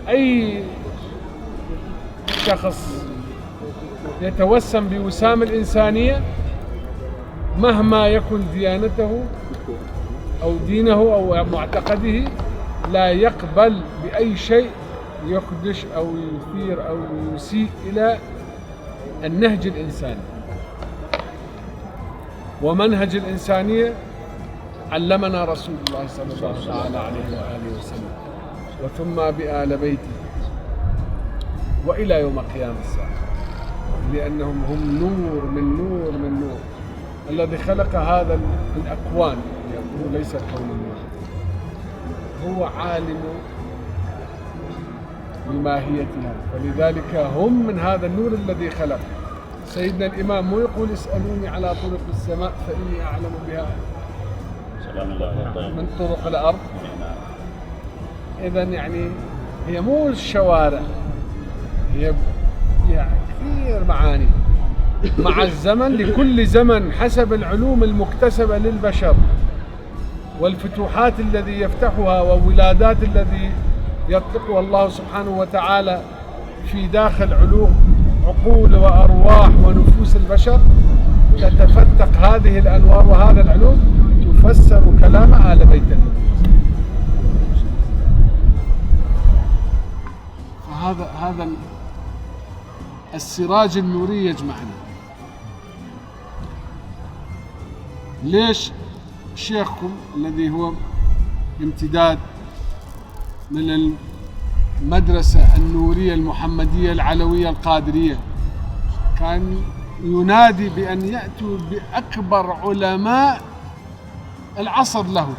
أي شخص يتوسم بوسام الإنسانية مهما يكن ديانته أو دينه أو معتقده لا يقبل بأي شيء يخدش أو يثير أو يسيء إلى النهج الإنساني. ومنهج الإنسانية علمنا رسول الله صلى الله عليه وآله وسلم وثم بآل بيته وإلى يوم قيام الساعة، لأنهم هم نور من نور من نور. الذي خلق هذا الأكوان يقول ليس كون واحد، هو عالم بماهيتها، فلذلك هم من هذا النور الذي خلق. سيدنا الإمام مو يقول اسألوني على طرق السماء فإني أعلم بها من طرق الأرض. إذن يعني هي مو الشوارع، هي يعني كثير معاني مع الزمن، لكل زمن حسب العلوم المكتسبة للبشر والفتوحات الذي يفتحها وولادات الذي يطلقها الله سبحانه وتعالى في داخل عقول وأرواح ونفوس البشر، تتفتق هذه الأنوار وهذا العلوم تفسر كلام آل بيت النبي. فهذا السراج النوري يجمعنا. ليش شيخكم الذي هو امتداد من المدرسة النورية المحمدية العلوية القادرية كان ينادي بأن يأتوا بأكبر علماء العصر له؟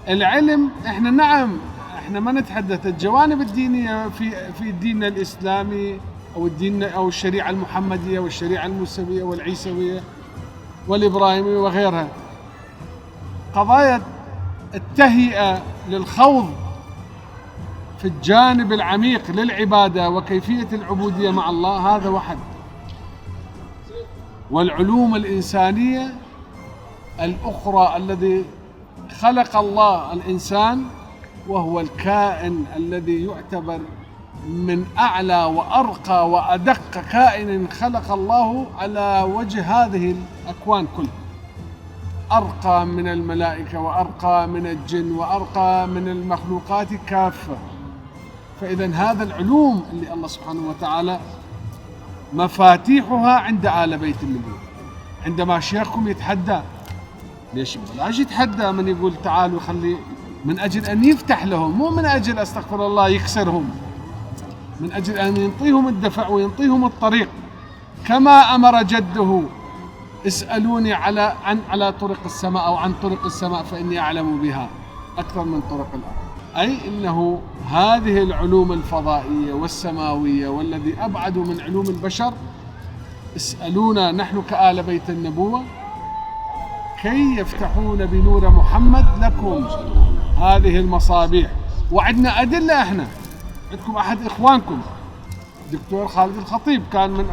العلم احنا نعم احنا ما نتحدث الجوانب الدينية في ديننا الإسلامي أو الدين أو الشريعة المحمدية والشريعة الموسوية والعيسوية والإبراهيمية وغيرها، قضايا التهيئة للخوض في الجانب العميق للعبادة وكيفية العبودية مع الله هذا وحد. والعلوم الإنسانية الأخرى الذي خلق الله الإنسان وهو الكائن الذي يعتبر من أعلى وأرقى وأدق كائن خلق الله على وجه هذه الأكوان كلها، أرقى من الملائكة وأرقى من الجن وأرقى من المخلوقات كافة. فإذا هذا العلوم اللي الله سبحانه وتعالى مفاتيحها عند آل بيت النبوة. عندما شيخكم يتحدى، ليش بلاش يتحدى من يقول تعالوا خلي، من أجل أن يفتح لهم، مو من أجل أستغفر الله يكسرهم، من أجل أن ينطيهم الدفع وينطيهم الطريق. كما أمر جده اسألوني على طرق السماء أو عن طرق السماء فإني أعلم بها أكثر من طرق الأرض، أي إنه هذه العلوم الفضائية والسماوية والذي أبعد من علوم البشر اسألونا نحن كآل بيت النبوة كي يفتحون بنور محمد لكم هذه المصابيح. وعندنا أدلة، احنا عندكم أحد إخوانكم دكتور خالد الخطيب كان من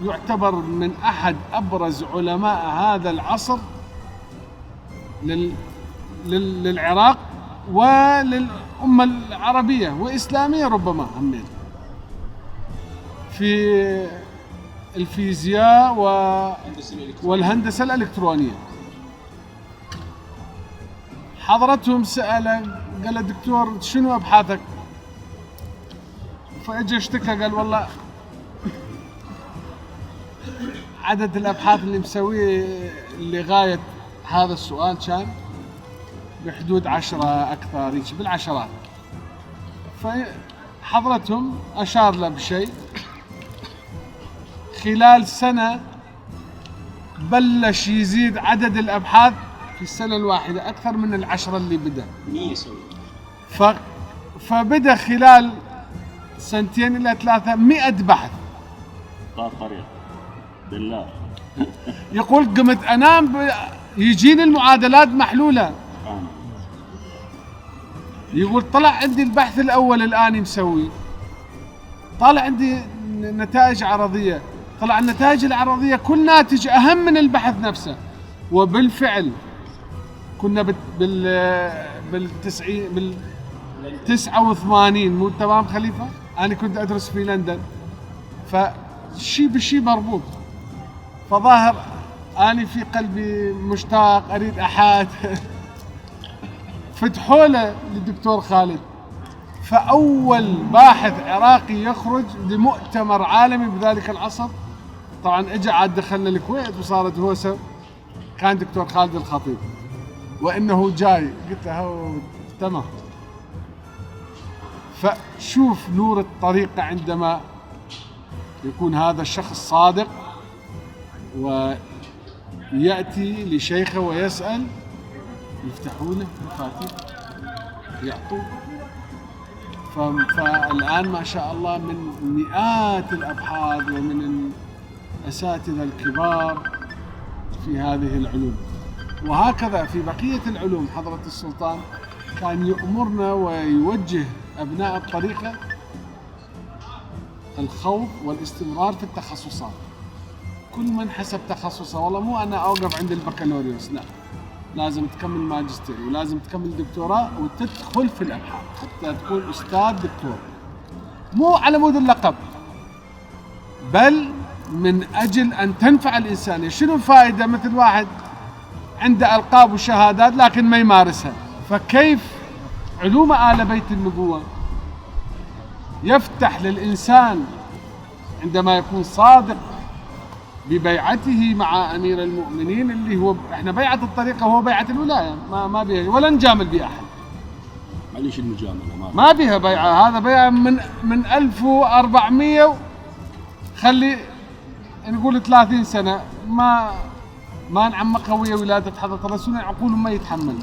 يعتبر من أحد أبرز علماء هذا العصر للعراق وللأمة العربية وإسلامية ربما همين في الفيزياء والهندسة الإلكترونية. حضرتهم سأله قال دكتور شنو أبحاثك؟ فأجى اشتكى قال والله عدد الأبحاث اللي مسويه لغاية هذا السؤال كان بحدود 10 أكثر، بالعشرات. فحضرتهم أشار له بشيء، خلال سنة بلش يزيد عدد الأبحاث في السنة الواحدة أكثر من 10 اللي بدأ. فبدأ خلال 2 إلى 3 100 بحث. طريق بالله. يقول قمت أنام يجيني المعادلات محلولة. يقول طلع عندي البحث الأول الآن مسوي، طلع عندي نتائج عرضية، طلع النتائج العرضية كل ناتج أهم من البحث نفسه. وبالفعل كنا 89 مو تمام خليفة؟ أنا كنت أدرس في لندن، فشي بشي مربوط. فظاهر أنا في قلبي مشتاق أريد أحد فتحوا له للدكتور خالد. فأول باحث عراقي يخرج لمؤتمر عالمي بذلك العصر، طبعا اجى عاد دخلنا الكويت وصارت هوسة، كان دكتور خالد الخطيب، وإنه جاي قلت له تمام. فشوف نور الطريقة عندما يكون هذا الشخص صادق ويأتي لشيخه ويسأل، يفتحوا له مفاتيح يعطوه. فالآن ما شاء الله من مئات الأبحاث ومن الأساتذة الكبار في هذه العلوم. وهكذا في بقية العلوم حضرة السلطان كان يأمرنا ويوجه أبناء الطريقة الخوض والاستمرار في التخصصات، كل من حسب تخصصه. والله مو أنا أوقف عند البكالوريوس، لا، لازم تكمل ماجستير ولازم تكمل دكتوراه وتدخل في الأبحاث حتى تكون أستاذ دكتور، مو على مود اللقب بل من أجل أن تنفع الإنسان. شنو الفائدة مثل واحد عنده ألقاب وشهادات لكن ما يمارسها؟ فكيف علوم آل بيت النبوة يفتح للإنسان عندما يكون صادق ببيعته مع أمير المؤمنين، اللي هو احنا بيعة الطريقة وهو بيعة الولاية، ما بيها ولا نجامل بها أحد. معليش المجاملة ما بيها بيعة، هذا بيعة من 1400 خلي نقول 30 سنة ما نعمقها ويا ولادة حضرة الرسول، عقولهم ما يتحمل.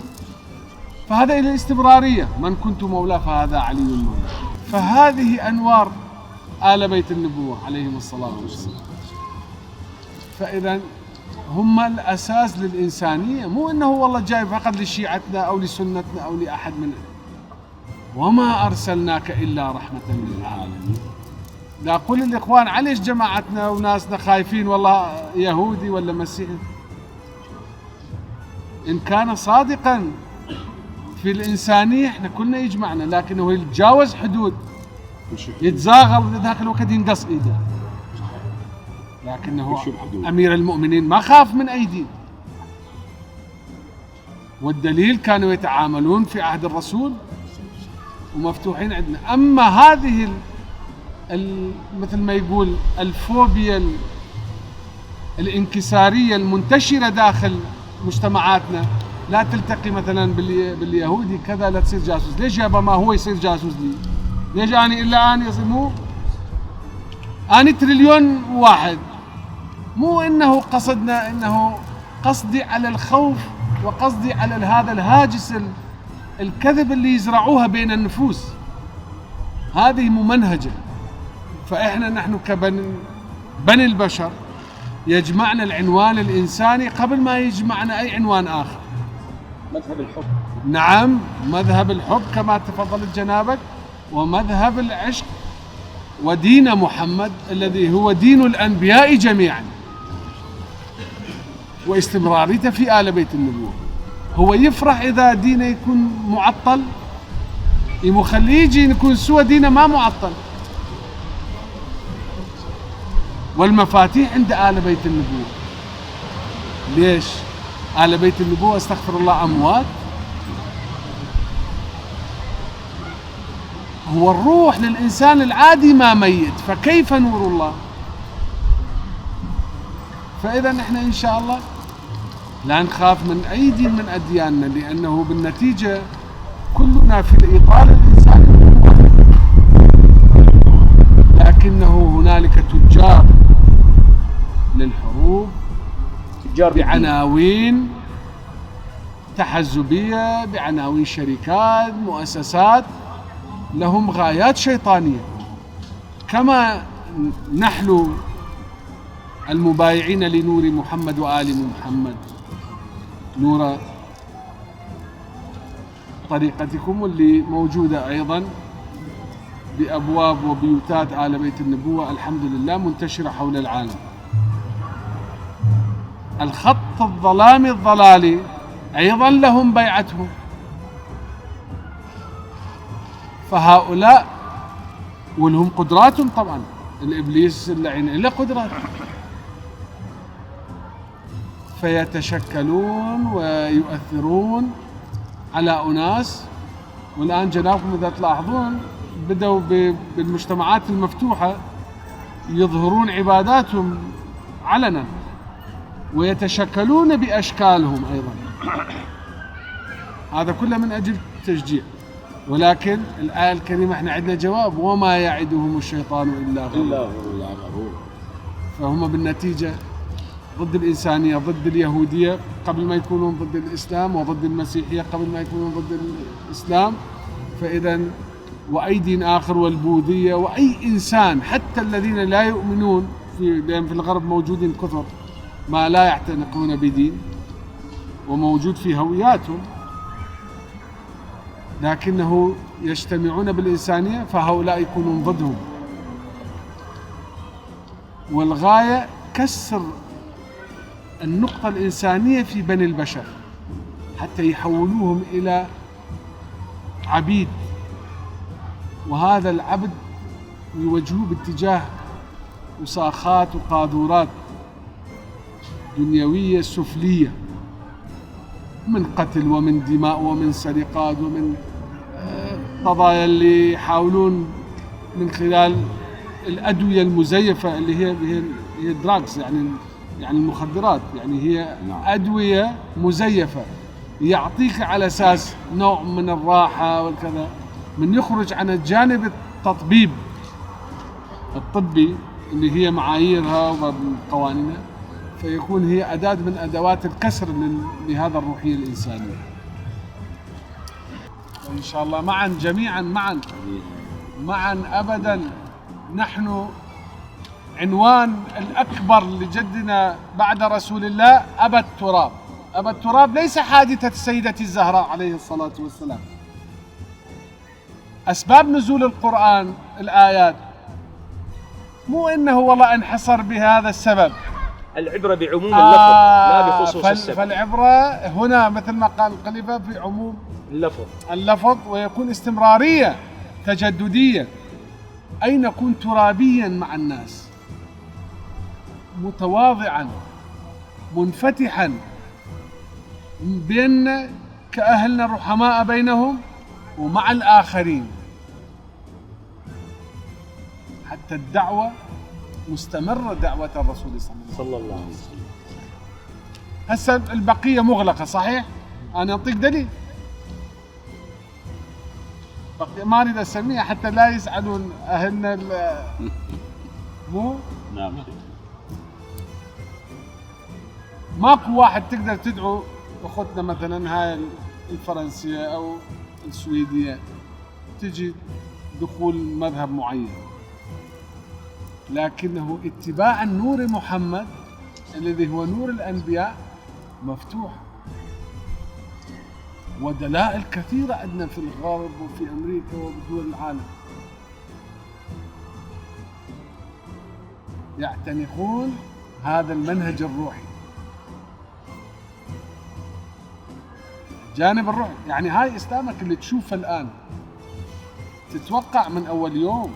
فهذا إلى الاستمرارية، من كنت مولاه فهذا علي المولى. فهذه أنوار آل بيت النبوة عليهم الصلاة والسلام. فإذا هم الأساس للإنسانية، مو أنه والله جاي فقط لشيعتنا أو لسنتنا أو لأحد من، وما أرسلناك إلا رحمة للعالمين. لا أقول الإخوان عليش جماعتنا وناسنا خايفين والله يهودي ولا مسيحي؟ إن كان صادقا في الإنسانية احنا كلنا يجمعنا، لكنه يتجاوز حدود يتزاغل ذاك الوقت ينقص إيده. لكنه أمير المؤمنين ما خاف من أي دين، والدليل كانوا يتعاملون في عهد الرسول ومفتوحين عندنا. أما هذه مثل ما يقول الفوبيا الانكسارية المنتشرة داخل مجتمعاتنا، لا تلتقي مثلا باليهودي كذا لا تصير جاسوس. ليش يابا ما هو يصير جاسوس لي؟ ليش أنا إلا أنا يصير؟ مو أنا تريليون واحد، مو إنه قصدنا، إنه قصدي على الخوف وقصدي على هذا الهاجس الكذب اللي يزرعوها بين النفوس، هذه ممنهجة. فإحنا نحن بني البشر يجمعنا العنوان الإنساني قبل ما يجمعنا أي عنوان آخر. مذهب الحب، نعم، مذهب الحب كما تفضلت جنابك، ومذهب العشق، ودين محمد الذي هو دين الأنبياء جميعا، واستمراريته في آل بيت النبوة. هو يفرح إذا دينه يكون معطل، يخليه يجي يكون سوى دينه ما معطل. والمفاتيح عند آل بيت النبوة. ليش؟ آل بيت النبوة استغفر الله أموات؟ هو الروح للإنسان العادي ما ميت، فكيف نور الله؟ فإذا نحن إن شاء الله لا نخاف من أي دين من أدياننا، لأنه بالنتيجة كلنا في الإطار الإنساني، لكنه هنالك تجار للحروب، بعناوين تحزبية، بعناوين شركات، مؤسسات، لهم غايات شيطانية. كما نحن المبايعين لنور محمد وآل محمد، نور طريقتكم اللي موجودة أيضا بأبواب وبيوتات آل بيت النبوة الحمد لله منتشرة حول العالم. الخط الظلامي الضلالي أيضا لهم بيعتهم، فهؤلاء ولهم قدراتهم طبعا، الإبليس اللعين له قدرات، فيتشكلون ويؤثرون على أناس. والآن جنابكم إذا تلاحظون بدأوا بالمجتمعات المفتوحة يظهرون عباداتهم علنا ويتشكلون بأشكالهم أيضا، هذا كله من أجل التشجيع. ولكن الآية الكريمة احنا عندنا جواب: وما يعدهم الشيطان إلا غرور. فهم بالنتيجة ضد الإنسانية، ضد اليهودية قبل ما يكونون ضد الإسلام، وضد المسيحية قبل ما يكونون ضد الإسلام. فإذا وأيدي آخر والبوذية وأي إنسان، حتى الذين لا يؤمنون لأن في الغرب موجودين كثر ما لا يعتنقون بدين وموجود في هوياتهم، لكنه يجتمعون بالإنسانية، فهؤلاء يكونون ضدهم. والغاية كسر النقطة الإنسانية في بني البشر حتى يحولوهم إلى عبيد، وهذا العبد يوجهوه باتجاه وساخات وقاذورات دنيوية سفلية، من قتل ومن دماء ومن سرقات ومن قضايا اللي يحاولون من خلال الأدوية المزيفة اللي هي دراجز، يعني المخدرات، يعني هي أدوية مزيفة يعطيك على أساس نوع من الراحة والكذا، من يخرج عن الجانب التطبيب الطبي اللي هي معاييرها وقوانينها، فيكون هي أداة من أدوات الكسر لهذا الروحية الإنسانية. إن شاء الله معا جميعا معا أبدا. نحن عنوان الأكبر لجدنا بعد رسول الله أبا التراب. أبا التراب ليس حادثة السيدة الزهراء عليه الصلاة والسلام. أسباب نزول القرآن الآيات مو إنه والله انحصر بهذا السبب، العبرة بعموم اللفظ لا بخصوص السبب. فالعبرة هنا مثل ما قال الخليفة في عموم اللفظ، ويكون استمرارية تجددية، أي نكون ترابيا مع الناس، متواضعا منفتحا بيننا كأهلنا الرحماء بينهم ومع الآخرين، حتى الدعوة مستمرة، دعوة الرسول صلى الله عليه وسلم. هسه البقية مغلقة صحيح؟ أنا أعطيك دليل، بقية ما أريد أسميها حتى لا يسألون أهلنا مو؟ نعم. ماكو واحد تقدر تدعو أخوتنا مثلا هاي الفرنسية أو السويدية تجي دخول مذهب معين، لكنه اتباع النور محمد الذي هو نور الأنبياء مفتوح. ودلائل كثيرة عندنا في الغرب وفي أمريكا وبدول العالم يعتنقون هذا المنهج الروحي، جانب الروحي. يعني هاي إسلامك اللي تشوفه الآن تتوقع من أول يوم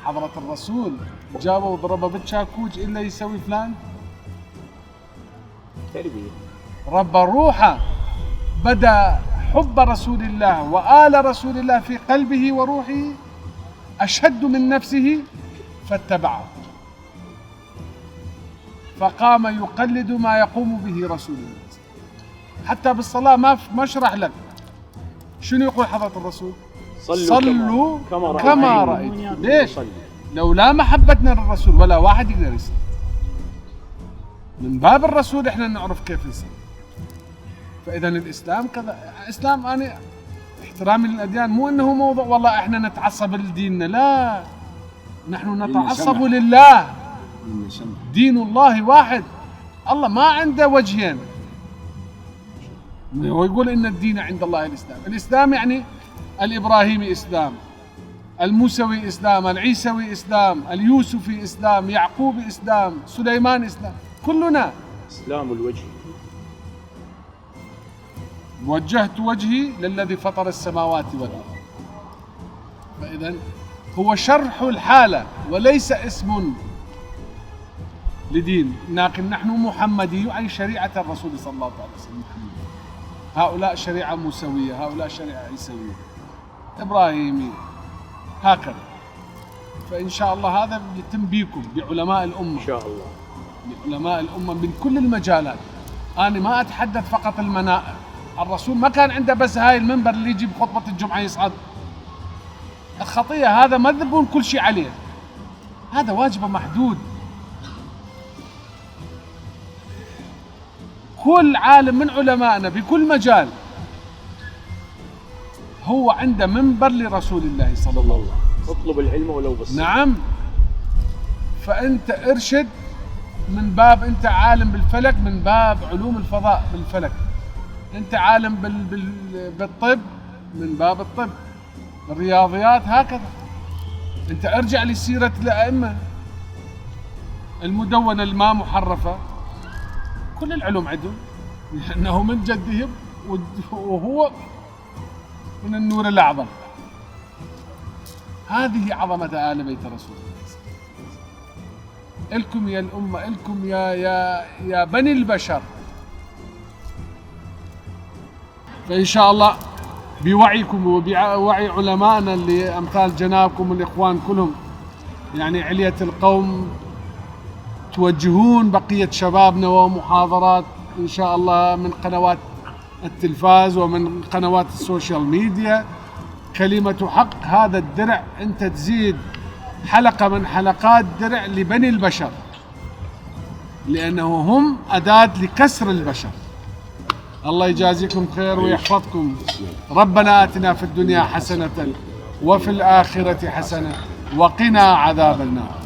حضرة الرسول جابوا وضربوا بالشاكوج إلا يسوي فلان؟ تربية. رب روحه، بدأ حب رسول الله وآل رسول الله في قلبه وروحه أشد من نفسه فاتبعه، فقام يقلد ما يقوم به رسول الله. حتى بالصلاة ما اشرح لك شنو يقول حضرة الرسول؟ صلوا كما رأيتم. ليش؟ لولا محبتنا للرسول ولا واحد يقدر يصلي. من باب الرسول احنا نعرف كيف نصلي. فإذا الإسلام كذا. إسلام أنا احترامي للأديان مو أنه موضوع والله احنا نتعصب لديننا، لا، نحن نتعصب لله. دين الله واحد، الله ما عنده وجهين. هو يقول إن الدين عند الله الإسلام. الإسلام يعني الإبراهيمي إسلام، الموسوي إسلام، العيسوي إسلام، اليوسفي إسلام، يعقوب إسلام، سليمان إسلام، كلنا إسلام الوجه. وجهت وجهي للذي فطر السماوات والأرض فإذا هو شرح الحالة وليس اسم لدين، لكن نحن محمدي أي شريعة الرسول صلى الله عليه وسلم. هؤلاء شريعة موسوية، هؤلاء شريعة عيسوية إبراهيمية، هكذا. فإن شاء الله هذا يتم بيكم بعلماء الأمة، إن شاء الله بعلماء الأمة من كل المجالات. أنا ما أتحدث فقط المنائر، الرسول ما كان عنده بس هاي المنبر اللي يجي بخطبة الجمعة يصعد. الخطية هذا ما تذبون كل شيء عليه، هذا واجبه محدود. كل عالم من علمائنا بكل مجال هو عنده منبر لرسول الله صلى الله عليه وسلم. اطلب العلم ولو بس. نعم. فأنت ارشد من باب أنت عالم بالفلك، من باب علوم الفضاء بالفلك. أنت عالم بالطب من باب الطب، الرياضيات هكذا. أنت ارجع لسيرة الأئمة، المدونة الما محرفة، كل العلوم عندهم، لأنه من جدهم وهو من النور الأعظم. هذه عظمة آل بيت رسول الله. إلكم يا الأمة، إلكم يا بني البشر. فإن شاء الله بوعيكم وبوعي علمائنا اللي أمثال جنابكم والإخوان كلهم، يعني علية القوم، توجهون بقية شبابنا ومحاضرات إن شاء الله من قنوات التلفاز ومن قنوات السوشيال ميديا. كلمة حق، هذا الدرع أنت تزيد حلقة من حلقات درع لبني البشر، لأنه هم أداة لكسر البشر. الله يجازيكم خير ويحفظكم. ربنا آتنا في الدنيا حسنة وفي الآخرة حسنة وقنا عذاب النار.